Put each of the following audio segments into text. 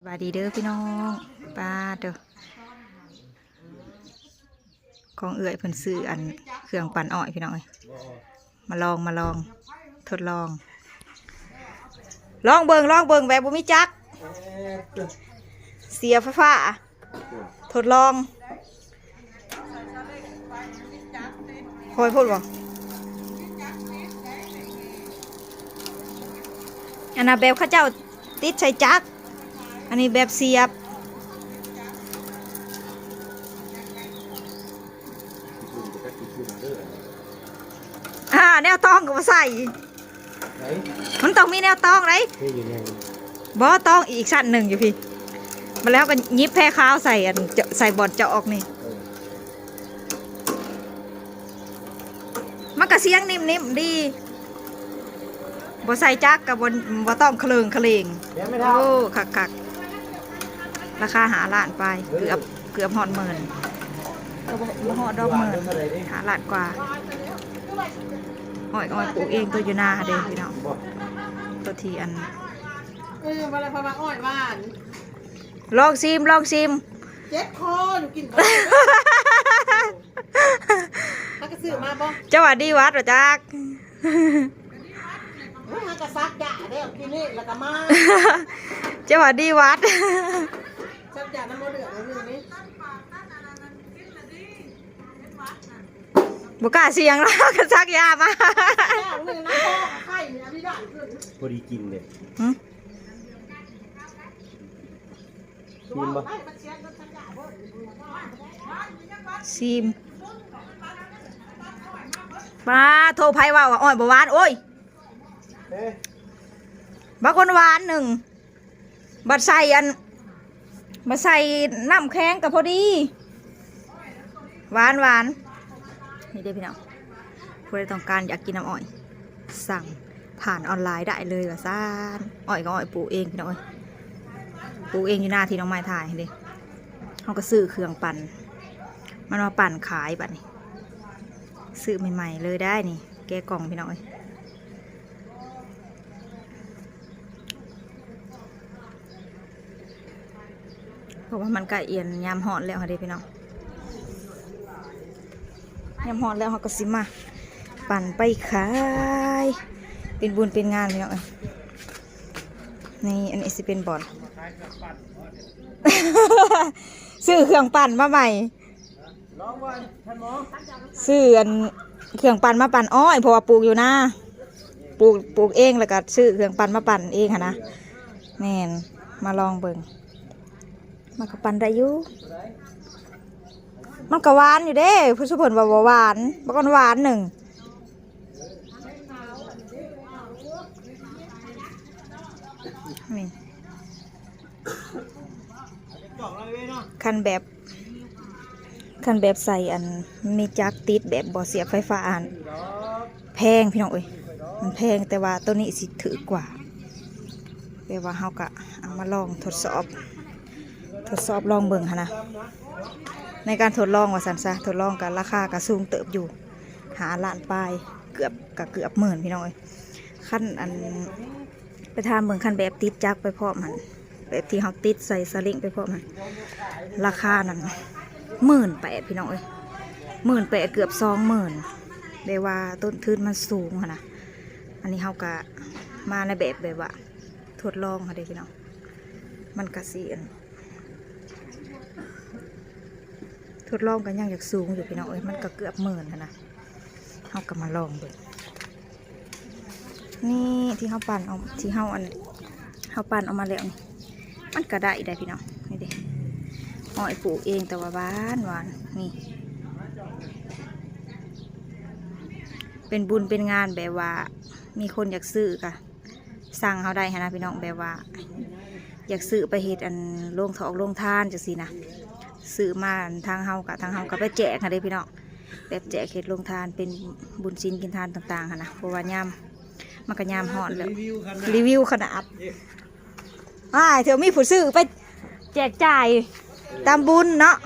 ສະບາຍດີເດີພີ່ນ້ອງ ປ້າດເດີ ຂອງເອື້ອຍເພິ່ນຊື້ອັນເຄື່ອງປັ່ນອ້ອຍພີ່ນ້ອງເອີຍ ມາລອງ ມາລອງ ທົດລອງ ລອງເບິ່ງ ລອງເບິ່ງແບບບໍ່ມີຈັກ ເສຍໄຟຟ້າ ທົດລອງ ຄ່ອຍໂພດບໍ່? ອັນນັ້ນແບບເຂົາເຈົ້າຕິດໃສ່ຈັກ ອັນນີ້ແບບສຽບ ອ່າ ແນວຕອງກໍບໍ່ໃສ່ ໄດ້ ມັນຕ້ອງມີແນວຕອງໄດ໋ ມີຢູ່ແນວ ບໍ່ ຕອງອີກຊັ້ນໜຶ່ງຢູ່ພີ້ ບາດແລ້ວກໍຫຍິບແພຂາວໃສ່ອັນ ໃສ່ບ່ອນຈອກນີ້ ເອີ ມັນກໍສຽງນິ່ມໆດີ ບໍ່ໃສ່ຈັກກໍບໍ່ ບໍ່ຕ້ອງຂະເລີງຂະເລງ ແມ່ນໄໝ? ໂອ້ ຄັກໆ ລາຄາຫ້າລ້ານປາຍ ເກືອບ ເກືອບຮອດໝື່ນ ກໍບໍ່ ບໍ່ຮອດດອກໝື່ນ ຫ້າລ້ານກວ່າ ອ້ອຍ ອ້ອຍປູກເອງ ໂຕຢູ່ນາເດ້ພີ່ນ້ອງ ໂຕທີ່ອັນ ເອີ ບໍ່ໄດ້ ເພາະວ່າອ້ອຍຫວານ ລອງຊີມ ລອງຊີມ ເຈັບຄໍຢູ່ ກິນບໍ່ໄດ້ ມັນກໍຊື້ມາບໍ່? ເຈົ້າວ່າດີຫວັດບໍ່ຈັກ ໂອ້ຍ ຫາກະສັກຢາແລ້ວ ກິນນີ້ແລ້ວກໍມາ ເຈົ້າວ່າດີຫວັດ ສັກຢານຳບໍ່ເດືອດມື້ນີ້ ບໍ່ກ້າສ່ຽງແລ້ວ ກໍສັກຢາມາ ຢ່າງໜຶ່ງນະ ພໍໄຂ້ນີ້ ອາວິດານຂຶ້ນ ພໍດີກິນເດ້ ຫຶ? ຊີມບໍ່? ຊີມ ປ້າໂທ ໃຜເວົ້າວ່າອ້ອຍບໍ່ຫວານ ໂອ້ຍ ເອີ ບັກຄົນຫວານໜຶ່ງ ບັດໃສ່ອັນ ມາໃສ່ນ້ຳແຂງກໍພໍດີ ຫວານໆ ນີ້ເດ້ພີ່ນ້ອງ ຜູ້ໃດຕ້ອງການຢາກກິນນ້ຳອ້ອຍ ສັ່ງຜ່ານອອນລາຍໄດ້ເລີຍວ່າຊັ້ນ ອ້ອຍກໍອ້ອຍປູກເອງພີ່ນ້ອງເອີຍ ປູກເອງຢູ່ໜ້າທີ່ນ້ອງໄມ້ຖ່າຍຫັ້ນເດ້ ເຮົາກໍຊື້ເຄື່ອງປັ່ນ ມັນມາປັ່ນຂາຍບັດນີ້ ຊື້ໃໝ່ໆເລີຍໄດ໋ນີ້ ແກະກ່ອງພີ່ນ້ອງເອີຍ. ເພາະວ່າມັນກະອຽນຍາມຮ້ອນແລ້ວຫັ້ນເດ້ພີ່ນ້ອງ ຍາມຮ້ອນແລ້ວເຮົາກໍຊິມາປັ່ນໄປຂາຍ ເປັນບຸນເປັນງານພີ່ນ້ອງເອີຍ ນີ້ ອັນນີ້ຊິເປັນບ່ອນ ຊື້ເຄື່ອງປັ່ນມາໃໝ່ ຊື້ອັນເຄື່ອງປັ່ນມາປັ່ນອ້ອຍ ເພາະວ່າປູກຢູ່ນາ ປູກ ປູກເອງ ແລ້ວກໍຊື້ເຄື່ອງປັ່ນມາປັ່ນເອງຫັ້ນນະ ແມ່ນ ມາລອງເບິ່ງ ມັນກໍປັ່ນໄດ້ຢູ່ ມັນກໍຫວານຢູ່ເດ້ ຜູ້ຊຸເພິ່ນວ່າບໍ່ຫວານ ບັກອ່ອນຫວານໜຶ່ງ ນີ້ ຄັນແບບ ຄັນແບບໃສ່ອັນມີຈັກຕິດແບບບໍ່ສຽບໄຟຟ້າຫັ້ນ ແພງພີ່ນ້ອງເອີຍ ມັນແພງ ແຕ່ວ່າໂຕນີ້ຊິຖືກກວ່າ ແບບວ່າເຮົາກະເອົາມາລອງທົດສອບ ທົດສອບລອງເບິ່ງຫັ້ນນະ ໃນການທົດລອງວ່າຊັ້ນຊະ ທົດລອງກະລາຄາກະສູງເຕີບຢູ່ ຫ້າລ້ານປາຍ ເກືອບ ກະເກືອບໝື່ນພີ່ນ້ອງເອີຍ ຄັນອັນ ໄປຖາມເບິ່ງ ຄັນແບບຕິດຈັກໄປພ້ອມຫັ້ນ ແບບທີ່ເຮົາຕິດໃສ່ສະລິງໄປພ້ອມຫັ້ນ ລາຄານັ້ນໝື່ນແປດພີ່ນ້ອງເອີຍ ໝື່ນແປດ ເກືອບສອງໝື່ນ ແບບວ່າຕົ້ນທຶນມັນສູງຫັ້ນນະ ອັນນີ້ເຮົາກະມາໃນແບບ ແບບວ່າທົດລອງຫັ້ນເດ້ພີ່ນ້ອງ ມັນກະຊິອັນ ທົດລອງກໍຍັງຢາກສູງຢູ່ພີ່ນ້ອງເອີຍ ມັນກໍເກືອບໝື່ນຫັ້ນນະ ເຮົາກໍມາລອງເບິ່ງ ນີ້ທີ່ເຮົາປັ່ນເອົາ ທີ່ເຮົາອັນ ເຮົາປັ່ນອອກມາແລ້ວນີ້ ມັນກໍໄດ້ໄດ໋ພີ່ນ້ອງ ນີ້ເດ້ ອ້ອຍປູກເອງ ແຕ່ວ່າຫວານ ຫວານ ນີ້ ເປັນບຸນເປັນງານ ແບບວ່າມີຄົນຢາກຊື້ກໍ ສັ່ງເຮົາໄດ້ຫັ້ນນະພີ່ນ້ອງ ແບບວ່າຢາກຊື້ໄປເຮັດອັນໂລງຖອກໂລງທານຈັ່ງຊີ້ນະ ຊື້ມາທາງເຮົາກະ ທາງເຮົາກະໄປແຈກຫັ້ນເດ້ພີ່ນ້ອງ ແບບແຈກເຮັດໂລງທານ ເປັນບຸນສິນກິນທານຕ່າງໆຫັ້ນນະ ເພາະວ່າຍາມ ມັນກະຍາມຮ້ອນແລ້ວ ຣີວິວຂະໜາດ ອ້າຍ ເທື່ອມີຜູ້ຊື້ໄປແຈກຈ່າຍຕາມບຸນເນາະ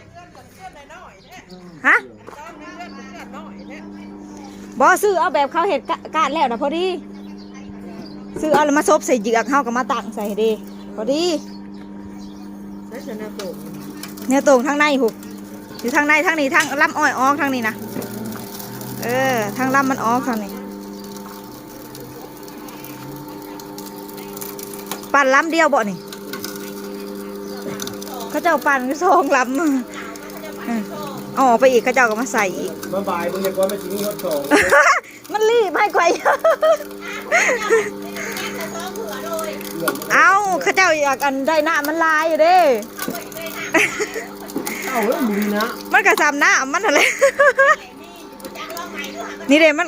ຮະ ບໍ່ ຊື້ເອົາແບບເຂົາເຮັດກະ ກາດແລ້ວນະ ພໍດີ ຊື້ເອົາແລ້ວມາສົບໃສ່ເຍືອກ ເຮົາກໍມາຕັ້ງໃສ່ເດ້ ພໍດີ ແນວໂຕ່ງທາງໃນພຸ້ນ ຢູ່ທາງໃນ ທາງນີ້ ທາງລຳອ້ອຍອອກທາງນີ້ນະ. ເອີ ທາງລຳມັນອອກທາງນີ້. ປັ່ນລຳດຽວບໍ່ນີ້? ເຂົາເຈົ້າປັ່ນຢູ່ສອງລຳ. ເອີ ເອົາອອກໄປອີກ ເຂົາເຈົ້າກໍມາໃສ່ອີກ. ມາບາຍເບິ່ງ ຢາກວ່າມັນຊິມີຮອດສອງ ມັນລີບໃຫ້ຂ້ອຍ. ເອົ້າ ເຂົາເຈົ້າຢາກອັນໄດ້ນ້ຳມັນຫຼາຍຢູ່ເດ້. ເອົາເອີ ບໍ່ມີນ້ຳ ມັນກໍສ່ຳນ້ຳມັນຫັ້ນແຫຼະ. ນີ້ເດ້ ມັນ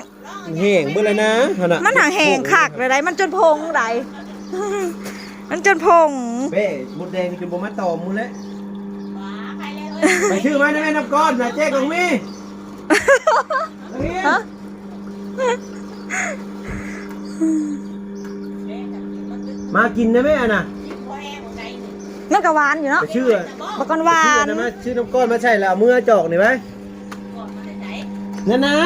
ແຫ້ງເບິດແລ້ວນະ ຫັ້ນນະ. ມັນຫາກແຫ້ງຄັກແລ້ວໃດ໋ ມັນຈົນພົງໃດ໋ ມັນຈົນພົງ. ແບ້ມົດແດງຈົນບໍ່ມາຕອມມື້ແລ້ວ. ໄປຊື້ມາໄດ້ແມ່ ນ້ຳກ້ອນນະ ເຈ້ກໍມີ. ຮະ? ມາກິນໄດ້ແມ່ ອັນນະ ມັນກໍຫວານຢູ່ເນາະ. ໄປຊື້ ບັກກ່ອນຫວານ ໄປຊື້ອັນນັ້ນມາ ຊື້ນ້ຳກ້ອນມາໃສ່ ແລ້ວເອົາເມືອຈອກນີ້ໄວ້. ນັ້ນນະ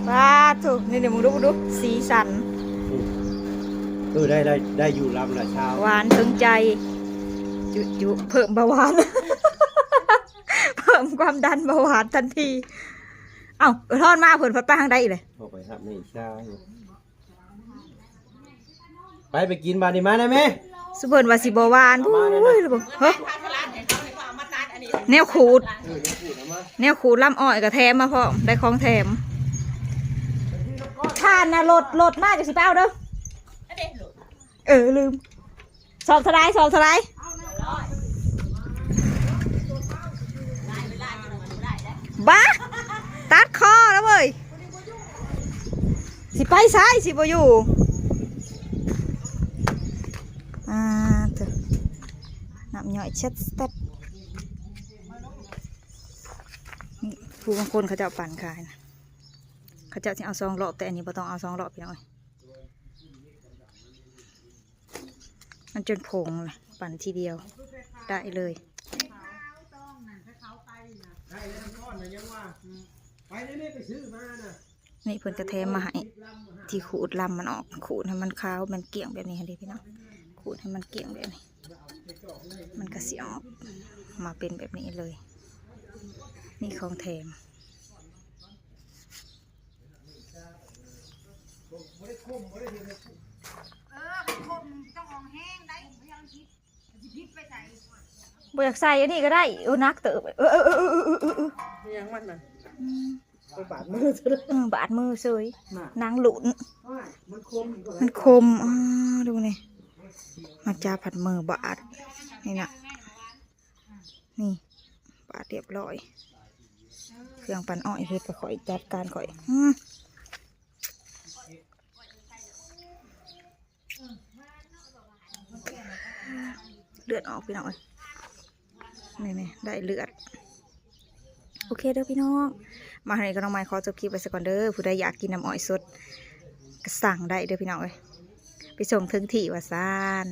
ປາດໂທ້ ນີ້ໆ ມຶງດູ ເບິ່ງດູ ສີສັນ. ເອີ ໄດ້ ໄດ້ ໄດ້ຢູ່ ລຳລະຊາວ ຫວານເຖິງໃຈ ຈຸໆ ເພີ່ມເບົາຫວານ ເພີ່ມຄວາມດັນເບົາຫວານທັນທີ. ເອົ້າ ເອື້ອຍທອນມາ ເພິ່ນພັດໄປທາງໃດອີກເລີຍ? ອອກໄປຮັບໃນອີກຊາວ. ໄປ ໄປກິນບາດນີ້ ມາໄດ້ແມ່. ສຸເພິ່ນວ່າຊິບໍ່ຫວານ ເອົາມາແນ່ນະ. ໂອ້ຍ ລະເບິ່ງ ເຮີ້ຍ ແນວຂູດ ເອີ ແນວຂູດເອົາມາ ແນວຂູດລຳອ້ອຍກໍແຖມມາພ້ອມ ໄດ້ຂອງແຖມ. ທ່ານນະ ລົດ ລົດມາ ຈັ່ງຊິໄປເອົາເດີ. ເອີ ລືມ. ສອບເທົ່າໃດ? ສອບເທົ່າໃດ? ບ້າ ຕັດຄໍແລ້ວເວີຍ ຊິໄປໃສ ຊິບໍ່ຢູ່. ອ່າ ເຕີ ນ້ຳຍ້ອຍແຊັດໆ. ນີ້ ຜູ້ບາງຄົນເຂົາເຈົ້າປັ່ນຂາຍນະ ເຂົາເຈົ້າຊິເອົາສອງລອບ ແຕ່ອັນນີ້ບໍ່ຕ້ອງເອົາສອງລອບ ພີ່ນ້ອງເອີຍ. ມັນຈົນຜົງລະ ປັ່ນທີດຽວໄດ້ເລີຍ. ນີ້ເພິ່ນກະແຖມມາໃຫ້ ທີ່ຂູດລຳມັນອອກ ຂູດໃຫ້ມັນຂາວ ມັນກ້ຽງແບບນີ້ຫັ້ນເດ້ພີ່ນ້ອງ. ຂູດໃຫ້ມັນກ້ຽງແບບນີ້ ມັນກະຊິອອກມາເປັນແບບນີ້ເລີຍ. ນີ້ຂອງແຖມ. ບໍ່ຢາກໃສ່ອັນນີ້ກໍໄດ້. ເອີ ໜັກເຕີບ. ເອີ ເອີ ຫຍັງມັນນະ? ອືມ ບາດມືເຊີຍ. ເອີ ບາດມືເຊີຍ. ນາງລຸ້ນ ມັນຄົມ ມັນຄົມ. ອ້າ ດູນີ້ ມາຈັບພັດມືບາດ. ນີ້ນະ ນີ້ ປາດຮຽບຮ້ອຍ. ເຄື່ອງປັ່ນອ້ອຍເຮັດກະຂ້ອຍຈັດການຂ້ອຍ. ອືມ ເລືອດອອກພີ່ນ້ອງເອີຍ. ນີ້ໆ ໄດ້ເລືອດ. ໂອເຄເດີພີ່ນ້ອງ ມາໃຫ້ນ້ອງໃໝ່ຂໍຈົບຄລິບໄວ້ຊະກ່ອນເດີ. ຜູ້ໃດຢາກກິນນ້ຳອ້ອຍສົດກະສັ່ງໄດ້ເດີພີ່ນ້ອງເອີຍ. ໄປສົ່ງເຖິງທີ່ວ່າຊັ້ນ.